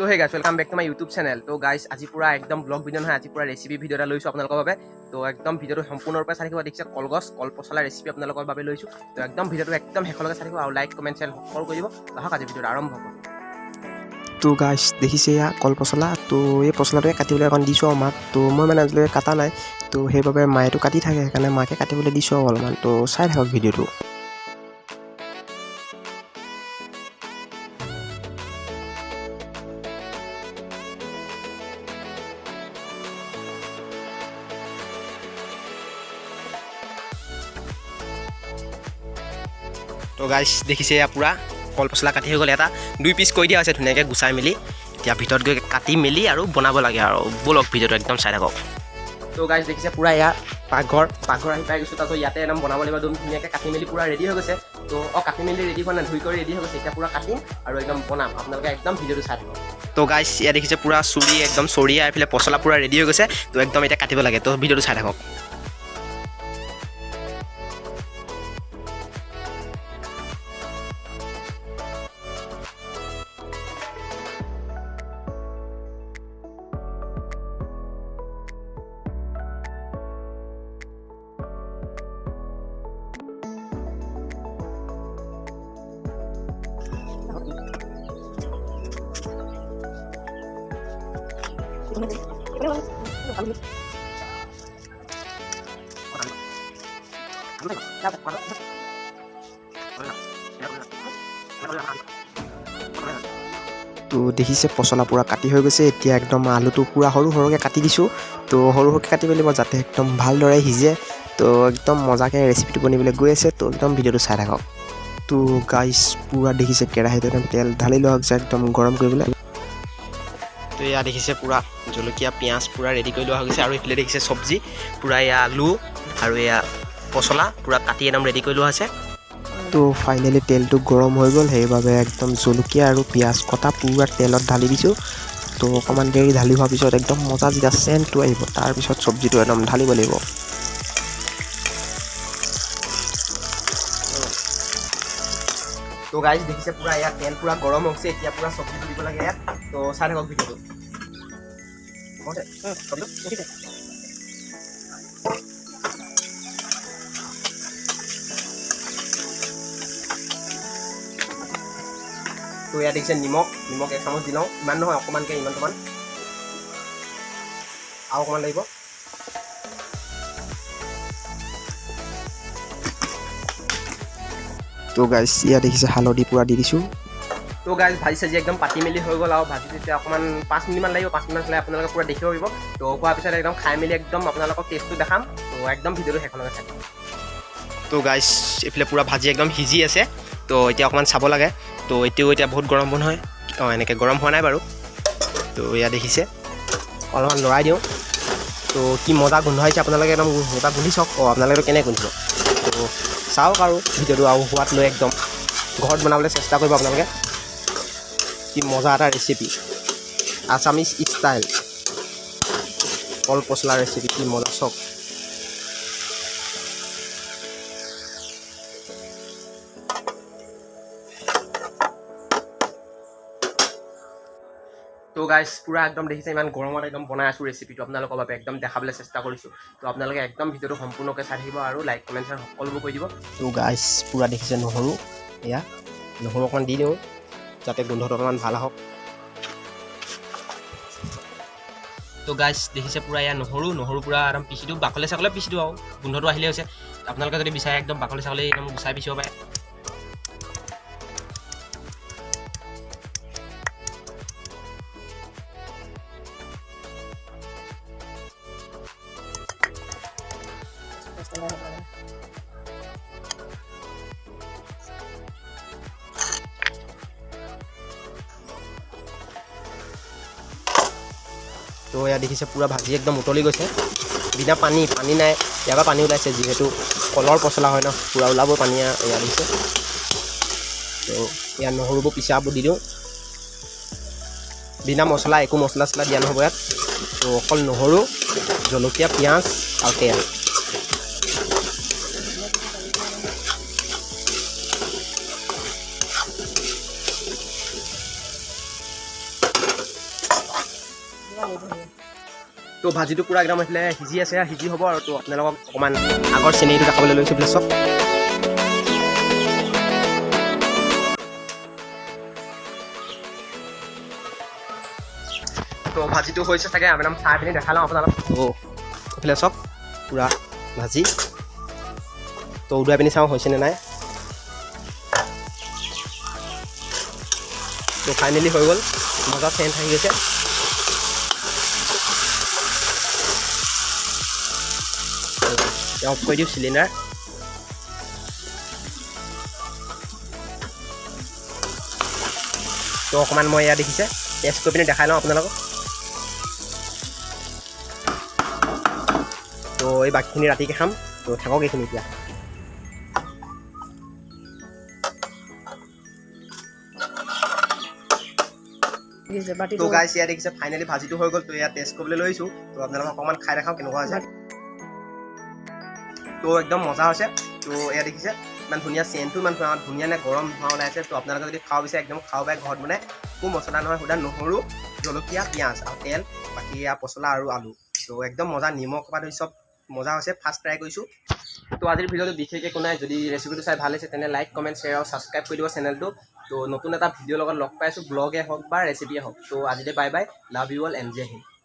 Hey guys, welcome back to my YouTube channel. তো গাইছ, আজি পূৰা একদম ব্লগ ভিডিঅ' নহয়, আজি পূৰা ৰেচিপি ভিডিঅ' এটা লৈছোঁ আপোনালোকৰ বাবে। তো একদম ভিডিঅ'টো সম্পূৰ্ণৰূপে চাই থাকিব। দেখিছে কলগছ, কল পচলা ৰেচিপি আপোনালোকৰ বাবে লৈছোঁ। তো একদম ভিডিঅ'টো একদম শেষলৈকে চাই থাকিব আৰু লাইক, কমেণ্ট, শ্বেয়াৰ সকলো কৰি দিব। আহক, আজি ভিডিঅ'টো আৰম্ভ কৰোঁ। তো গাইছ, দেখিছে এয়া কল পচলা। তো এই পচলাটোৱে কাটিবলৈ অকণ দিছোঁ আৰু মাক। তো মই মানে আজিলৈকে কটা নাই, তো সেইবাবে মায়েতো কাটি থাকে, সেইকাৰণে মাকে কাটিবলৈ দিছোঁ আৰু অলপমান। তো চাই থাকক ভিডিঅ'টো। তো গাইছ, দেখিছে এয়া পূৰা কল পচলা কাটি হৈ গ'ল। এটা দুই পিচ কৰি দিয়া হৈছে ধুনীয়াকৈ গুচাই মেলি। এতিয়া ভিতৰত গৈ কাটি মেলি আৰু বনাব লাগে আৰু। ব'লক, ভিডিঅ'টো একদম চাই থাকক। তো গাইছ, দেখিছে পূৰা এয়া পাকঘৰ। পাকঘৰ আহি পাই গৈছোঁ। তাৰপিছত ইয়াতে একদম বনাব লাগিব। একদম ধুনীয়াকৈ কাটি মেলি পূৰা ৰেডি হৈ গৈছে। তো কাটি মেলি ৰেডি হোৱা নাই, ধুই কৰি ৰেডি হৈ গৈছে। এতিয়া পূৰা কাটিম আৰু একদম বনাম। আপোনালোকে একদম ভিডিঅ'টো চাই থাকক। তো গাইছ, ইয়াত দেখিছে পূৰা চুৰি, একদম চৰিয়া, এইফালে পচলা পূৰা ৰেডি হৈ গৈছে। তো একদম এতিয়া কাটিব লাগে। তো ভিডিঅ'টো চাই থাকক। তো দেখিছে পচলা পূৰা কাটি হৈ গৈছে। এতিয়া একদম আলুটো পূৰা সৰু সৰুকৈ কাটি দিছোঁ। তো সৰু সৰুকৈ কাটিব লাগিব যাতে একদম ভালদৰে সিজে। তো একদম মজাকৈ ৰেচিপিটো বনিবলৈ গৈ আছে। তো একদম ভিডিঅ'টো চাই থাকক। তো গাইছ, পূৰা দেখিছে কেৰাহীত একদম তেল ঢালি লোৱা হৈছে একদম গৰম কৰিবলৈ। তো এয়া দেখিছে পূৰা জলকীয়া, পিঁয়াজ পূৰা ৰেডি কৰি লোৱা হৈ গৈছে। আৰু এইফালে দেখিছে চব্জি পূৰা, এয়া আলু আৰু এয়া পচলা পূৰা কাটি একদম ৰেডি কৰি লোৱা হৈছে। তো ফাইনেলি তেলটো গৰম হৈ গ'ল, সেইবাবে একদম জলকীয়া আৰু পিঁয়াজ কটা পূৰা তেলত ঢালি দিছোঁ। তো অকণমান দেৰি ঢালি হোৱাৰ পিছত একদম মজা যেতিয়া চেণ্টটো আহিব, তাৰপিছত চব্জিটো একদম ঢালিব লাগিব। তো গাইজ, দেখিছে পূৰা ইয়াত তেল পূৰা গৰম হৈছে। এতিয়া পূৰা চব্জিটো দিব লাগে ইয়াত। তো চাই থাকক ভিডিঅ'টো। চব্জিটো। তো ইয়াত দেখিছে নিমখ, নিমখ এক চামুচ দি লওঁ। ইমান নহয়, অকণমানকৈ, ইমানটোমান আৰু অকণমান লাগিব। তো গাইছ, ইয়াত দেখিছে হালধি পূৰা দি দিছোঁ। তো গাইজ, ভাজি চাজি একদম পাতি মেলি হৈ গ'ল। আৰু ভাজি তেতিয়া অকণমান 5 মিনিটমান লাগিব। 5 মিনিটমান হ'লে আপোনালোকে পূৰা দেখিব পাৰিব। তো খোৱাৰ পিছত একদম খাই মেলি একদম আপোনালোকক টেষ্টটো দেখাম। তো একদম ভিডিঅ'টো শেষলৈকে চাই। তো গাইজ, এইফালে পূৰা ভাজি একদম সিজি আছে। তো এতিয়া অকণমান চাব লাগে। তো এতিয়াও এতিয়া বহুত গৰম নহয়, এনেকৈ গৰম হোৱা নাই বাৰু। তো ইয়াত দেখিছে অলপমান লৰাই দিওঁ। তো কি মজা গোন্ধ আহিছে, আপোনালোকে একদম এবাৰ গোন্ধি চাওক। আপোনালোকে কেনেকৈ গোন্ধিব? তো চাওক আৰু ভিডিঅ'টো আৰু সোৱাদ লৈ একদম ঘৰত বনাবলৈ চেষ্টা কৰিব আপোনালোকে। কি মজা এটা ৰেচিপি, আছামিজ ষ্টাইল কল পচলা ৰেচিপি, কি মজা চাওক। তো গাইজ, পূৰা একদম দেখিছে ইমান গৰমত একদম বনাই আছোঁ ৰেচিপিটো, আপোনালোকৰ বাবে একদম দেখাবলৈ চেষ্টা কৰিছোঁ। তো আপোনালোকে একদম ভিডিঅ'টো সম্পূৰ্ণকৈ চাই থাকিব আৰু লাইক, কমেণ্ট, শ্বেয়াৰ সকলোবোৰ কৰি দিব। তো গাইজ, পূৰা দেখিছে নহৰু, এয়া নহৰু অকণমান দি দিওঁ যাতে গোন্ধটো অকণমান ভাল আহক। তো গাইজ, দেখিছে পূৰা এয়া নহৰু, নহৰু পূৰা একদম পিচি দিওঁ। বাকলি চাকলে পিচি দিওঁ আৰু গোন্ধটো আহিলে হৈছে। আপোনালোকে যদি বিচাৰে একদম বাকলি চাকলি একদম গুচাই পিচিব পাৰে। তো এয়া দেখিছে পূৰা ভাজি একদম উতলি গৈছে, বিনা পানী, পানী নাই। ইয়াৰ পৰা পানী ওলাইছে, যিহেতু কলৰ পচলা হয় ন, পূৰা ওলাব পানী। এয়া দেখিছে। তো ইয়াত নহৰুবোৰ পিচাবোৰ দি দিওঁ। বিনা মছলা, একো মছলা চছলা দিয়া নহ'ব ইয়াত। তো অকল নহৰু, জলকীয়া, পিঁয়াজ আৰু তেল। তো ভাজিটো পূৰা একদম এইফালে সিজি আছে, সিজি হ'ব আৰু। তো আপোনালোকক অকণমান আগৰ চিনেৰীটো দেখাবলৈ লৈছোঁ এইফালে চব। তো ভাজিটো হৈছে চাগে, একদম চাই পিনি দেখাই লওঁ আপোনালোক। তো এইফালে চব পূৰা ভাজি। তো উদুৱাই পিনি চাওঁ হৈছেনে নাই। তো ফাইনেলি হৈ গ'ল, মজা চেণ্ট আহি গৈছে। অফ কৰি দিওঁ চিলিণ্ডাৰ। তো অকণমান মই ইয়াত দেখিছে টেষ্ট কৰি পিনি দেখাই লওঁ আপোনালোকক। তো এই বাকীখিনি ৰাতিকে খাম, তো থাকক এইখিনি এতিয়া। তো গাইছ, ইয়াত দেখিছে ফাইনেলি ভাজিটো হৈ গ'ল। তো ইয়াত টেষ্ট কৰিবলৈ লৈছোঁ। তো আপোনালোকক অকণমান খাই দেখাওঁ কেনেকুৱা হৈছে। তো একদম মজা হৈছে। তো এয়া দেখিছে, ইমান ধুনীয়া চেণ্টটো, ইমান ধুনীয়া নে গৰম ধোঁৱা ওলাই আছে। তো আপোনালোকে যদি খাব বিচাৰে, একদম খাব পাৰে ঘৰত বনাই। একো মছলা নহয়, সুদা নহৰু, জলকীয়া, পিঁয়াজ আৰু তেল, বাকী এয়া পচলা আৰু আলু। তো একদম মজা, নিমখ পৰা ধৰি চব মজা হৈছে। ফাৰ্ষ্ট ট্ৰাই কৰিছোঁ। তো আজিৰ ভিডিঅ'টো বিশেষ একো নাই। যদি ৰেচিপিটো চাই ভাল হৈছে, তেনে লাইক, কমেণ্ট, শ্বেয়াৰ আৰু ছাবস্ক্ৰাইব কৰি দিব চেনেলটো। তো নতুন এটা ভিডিঅ'ৰ লগত লগ পাইছোঁ, ব্লগে হওক বা ৰেচিপিয়ে হওক। তো আজিলৈ bye bye, love you all and Jay Hind.